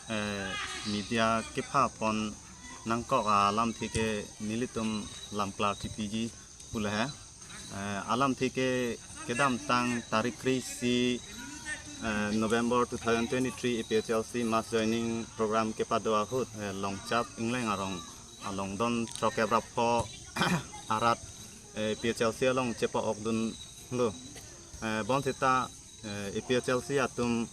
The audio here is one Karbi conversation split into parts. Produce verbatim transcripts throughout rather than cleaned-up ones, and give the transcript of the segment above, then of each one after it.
Eh, media kepha pon nangkok alamthe ke nelitum lam klar chipiji pulo he. Eh, alamthe ke kedamtang tarik kre-isi, eh, November two thousand twenty-three A P H L C mass joining program kepado ahut, eh, Longchap Ingleng arong along don throkep ra pho arat, eh, A P H L C along chepa-okdunlo. Eh, bonseta, eh, A P H L C atum,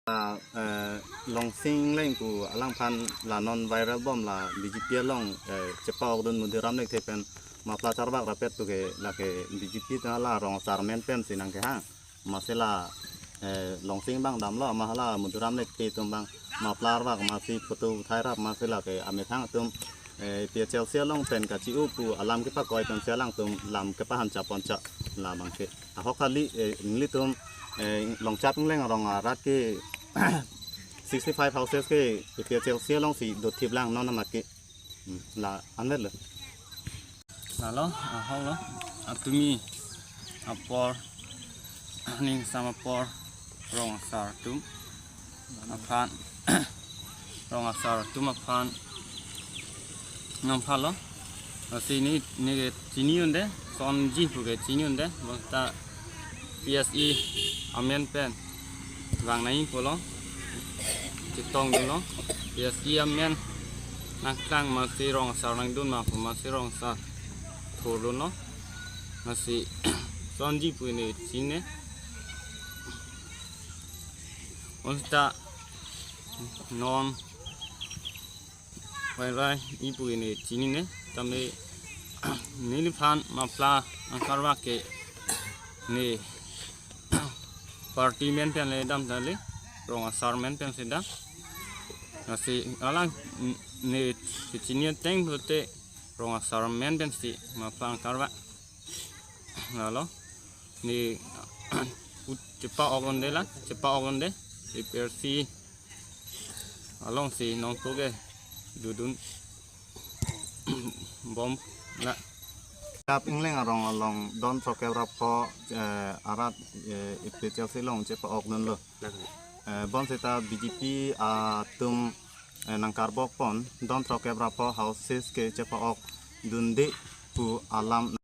ah, eh, Longsing Ingleng pu alangphan la non viral bom la B J P along, eh, chepa-okdun Mudhiram Lekthe pen mapla charvak rapet puke lake B J P ta la rong asar amen pensi nangkehang. Amatsi la, eh, Longsing abang damlo, amat hala Mudhiram Lekthe atum abang mapla arvak amatsi photo uthai rap amatsi lake amethang atum, eh, A P H L C along pen kachi-u pu alam kepakoi pensi alangtum lam kepahan chapon cha labang ke. Ahok kali, eh, nelitum, eh, Longchap Ingleng arong arat ke sixty-five houses ke A P H L C alongsi dothip lang non amat ke. Hmm, la anvet lo. Lalo, ahok lo, atumi apor, ning sama apor, rong asar atum aphan, rong asar atum aphan nangphalo. Lasi ne, ne ke chini-unde, sonji puke chini-unde, basta P S E amen pen vang nai pulo, chetongdunlo, P S E amen nangklang amatsi rong asar nangdun ma pu amatsi rong asar thurdunlo, amatsi sonji pu ne chinine. Basta non rai rai ipu ne chinine, tame neliphan mapla nangkarvak ke ne party amen pen le dam tale, rong asar amen pensi dam. Lasi alang ne chini ateng pulote rong asar amen pensi mapla nangkarvak. Lalo ne ut chepa-ok-unde la, chepa-ok-unde, A P H L C alongsi nongto ke dodun bom la. Longchap Ingleng arong along don throkep ra pho, eh, arat, eh, A P H L C along chepa-okdunlo. Eh, bonseta B J P atum, eh, nangkarbok pon don throkep ra pho houses ke chepa-okdunde pu alam